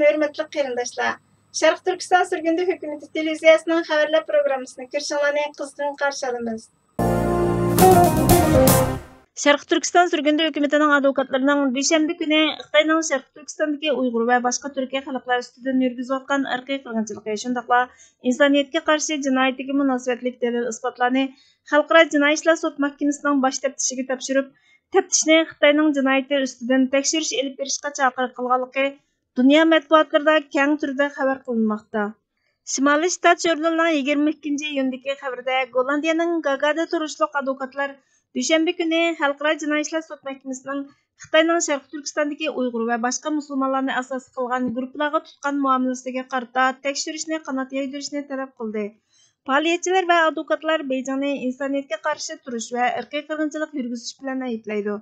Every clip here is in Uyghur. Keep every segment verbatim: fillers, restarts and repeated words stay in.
ھۆرمەتلىك قېرىنداشلار، شەرقىي تۈركىستان سۈرگۈندە ھۆكۈمىتى تېلېۋىزىيەسىنىڭ خەۋەرلەر پروگراممىسىنى كۆرۈشۈڭلارنى قىزغىن قارشى ئالىمىز. شەرقىي تۈركىستان سۈرگۈندە ھۆكۈمىتىنىڭ ئادۋوكاتلىرىنىڭ دۈشەنبە كۈنى خىتاينىڭ شەرقىي تۈركىستاندىكى ئۇيغۇر ۋە باشقا تۈركىي خەلقلەر ئۈستىدىن يۈرگۈزۈۋاتقان ئىرقىي قىرغىنچىلىقى، شۇنداقلا ئىنسانىيەتكە قارشى جىنايىتىگە مۇناسىۋەتلىك دەلىل-ئىسپاتلارنى خەلقئارا جىنايى ئىشلار سوت مەھكىمىسىنىڭ باش تەپتىشىگە تاپشۇرۇپ، تەپتىشنى خىتاينىڭ جىنايىتى ئۈستىدىن تەكشۈرۈش ئېلىپ بېرىشقا چاقىرىق قىلغانلىقى دۇنيا مەتبۇئاتلىرىدا كەڭ تۈردە خەۋەر قىلىنماقتا. شىمالىي شتات ژۇرنىلىنىڭ يىگىرمە ئىككىنچى ئىيۇندىكى خەۋىرىدە، گوللاندىيەنىڭ گاگادا تۇرۇشلۇق ئادۋوكاتلار دۈشەنبە كۈنى خەلقئارا جىنايى ئىشلار سوت مەھكىمىسىنىڭ خىتاينىڭ شەرقىي تۈركىستاندىكى ئۇيغۇر ۋە باشقا مۇسۇلمانلارنى ئاساس قىلغان گۇرۇپپىلارغا تۇتقان مۇئامىلىسىگە قارىتا تەكشۈرۈشنى قانات يايدۇرۇشنى تەلەپ قىلدى. پائالىيەتچىلەر ۋە ئادۋوكاتلار بېيجىڭنى ئىنسانىيەتكە قارشى تۇرۇش ۋە ئىرقىي قىرغىنچىلىق يۈرگۈزۈش بىلەن ئەيىبلەيدۇ.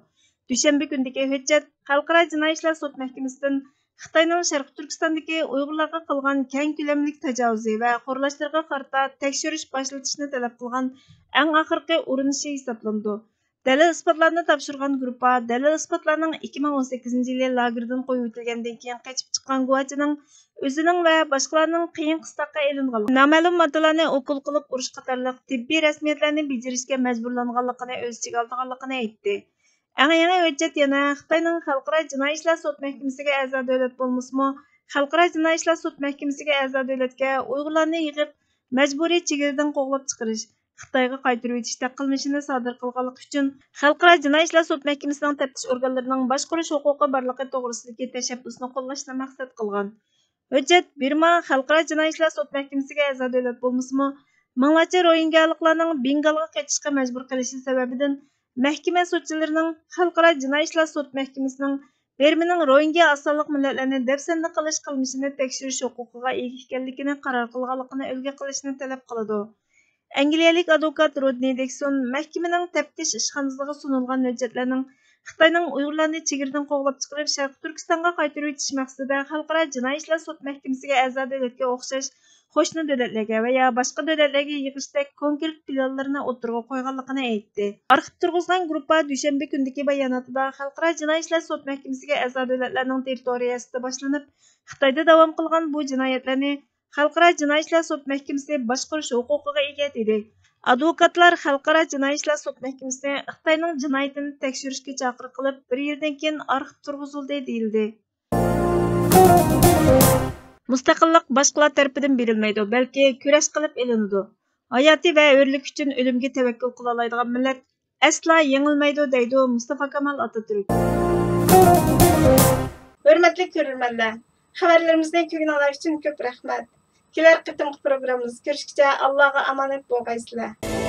دۈشەنبە كۈنىدىكى ھۆججەت خەلقئارا جىنايى ئىشلار سوت مەھكىمىسىدىن خىتاينىڭ شەرقىي تۈركىستاندىكى ئۇيغۇرلارغا قىلغان كەڭ كۆلەملىك تاجاۋۇزى ۋە خورلاشلىرىغا قارىتا تەكشۈرۈش باشلىتىشنى تەلەپ قىلغان ئەڭ ئاخىرقى ئۇرۇنۇشى ھېسابلىنىدۇ. دەلىل-ئىسپاتلارنى تاپشۇرغان گۇرۇپپا دەلىل-ئىسپاتلارنىڭ ئىككى مىڭ ئون سەككىزىنچى يىلى لاگېردىن قويۇۋېتىلگەندىن كېيىن قېچىپ چىققان گۇۋاھچىنىڭ ئۆزىنىڭ ۋە باشقىلارنىڭ قىيىن قىستاققا ئېلىنغانلىقى، نامەلۇم ماددىلارنى ئوكۇل قىلىپ ئۇرۇش قاتارلىق تېببىي رەسمىيەتلەرنى بېجىرىشكە مەجبۇرلانغانلىقىنى ئۆز ئىچىگە ئالىدىغانلىقىنى ئېيتتى. ئەڭ يېڭى ھۆججەت يەنە خىتاينىڭ خەلقئارا جىنايى ئىشلار سوت مەھكىمىسىگە ئەزا دۆلەت بولمىسىمۇ، خەلقئارا جىنايى ئىشلار سوت مەھكىمىسىگە ئەزا دۆلەتكە ئۇيغۇرلارنى يىغىپ، مەجبۇرىي چېگرىدىن قوغلاپ چىقىرىش، خىتايغا قايتۇرۇۋېتىش دەپ قىلمىشىنى سادىر قىلغانلىقى ئۈچۈن، خەلقئارا جىنايى ئىشلار سوت مەھكىمىسىنىڭ تەپتىش ئورگانلىرىنىڭ باشقۇرۇش ھوقۇقى بارلىقى توغرىسىدىكى تەشەببۇسنى قوللاشنى مەقسەت قىلغان. ھۆججەت بىرما خەلقئارا جىنايى ئىشلار سوت مەھكىمىسىگە ئەزا دۆلەت بولمىسىمۇ، مىڭلارچە روھىنگالىقلارنىڭ بېنگالغا قېچىشقا مەجبۇر قىلىشى سەۋەبىدىن، مەھكىمە سوتچىلىرىنىڭ خەلقئارا جىنايى ئىشلار سوت مەھكىمىسىنىڭ بىرمىنىڭ روھىنگيا ئاز سانلىق مىللەتلەرنى دەپسەندە قىلىش قىلمىشىنى تەكشۈرۈش ھوقۇقىغا ئىگە ئىكەنلىكىنى قارار قىلغانلىقىنى ئۈلگە قىلىشنى تەلەپ قىلىدۇ. ئەنگلىيەلىك ئادۋوكات رودنى دېكسون مەھكىمىنىڭ تەپتىش ئىشخانىسىغا سۇنۇلغان ھۆججەتلەرنىڭ خىتاينىڭ ئۇيغۇرلارنى چېگرىدىن قوغلاپ چىقىرىپ، شەرقىي تۈركىستانغا قايتۇرۇۋېتىش مەقسىتىدە خەلقئارا جىنايى ئىشلار سوت مەھكىمىسىگە ئەزا دۆلەتكە ئوخشاش قوشنا دۆلەتلەرگە ۋە يا باشقا دۆلەتلەرگە يىغىشتەك كونكرېت پىلانلىرىنى ئوتتۇرىغا قويغانلىقىنى ئېيتتى. ئارخىپ تۇرغۇزغان گۇرۇپپا دۈشەنبە كۈنىدىكى باياناتىدا خەلقئارا جىنايى ئىشلار سوت مەھكىمىسىگە ئەزا دۆلەتلەرنىڭ تېررىتورىيەسىدە باشلىنىپ، خىتايدا داۋام قىلغان بۇ جىنايەتلەرنى خەلقئارا جىنايى ئىشلار سوت مەھكىمىسى باشقۇرۇش ھوقۇقىغا ئىگە، دېدى. ئادۋوكاتلار خەلقئارا جىنايى ئىشلار سوت مەھكىمىسى خىتاينىڭ جىنايىتىنى تەكشۈرۈشكە چاقىرىق قىلىپ، بىر يىلدىن كېيىن ئارخىپ تۇرغۇزۇلدى، دېيىلدى. مۇستەقىللىق باشقىلار تەرىپىدىن بېرىلمەيدۇ، بەلكى كۈرەش قىلىپ ئېلىنىدۇ. ھاياتى ۋە ھۆرلۈكى ئۈچۈن ئۆلۈمگە تەۋەككۈل قىلالايدىغان مىللەت ئەسلا يېڭىلمەيدۇ، دەيدۇ مۇستافا كامال ئاتاتۈرك. ھۆرمەتلىك كۆرۈرمەنلەر، خەۋەرلىرىمىزنى كۆرگىنىڭلار ئۈچۈن كۆپ رەھمەت. كېلەر قېتىمقى پروگراممىمىزدا كۆرۈشكىچە ئاللاغا ئامانەت بولغايسىلەر.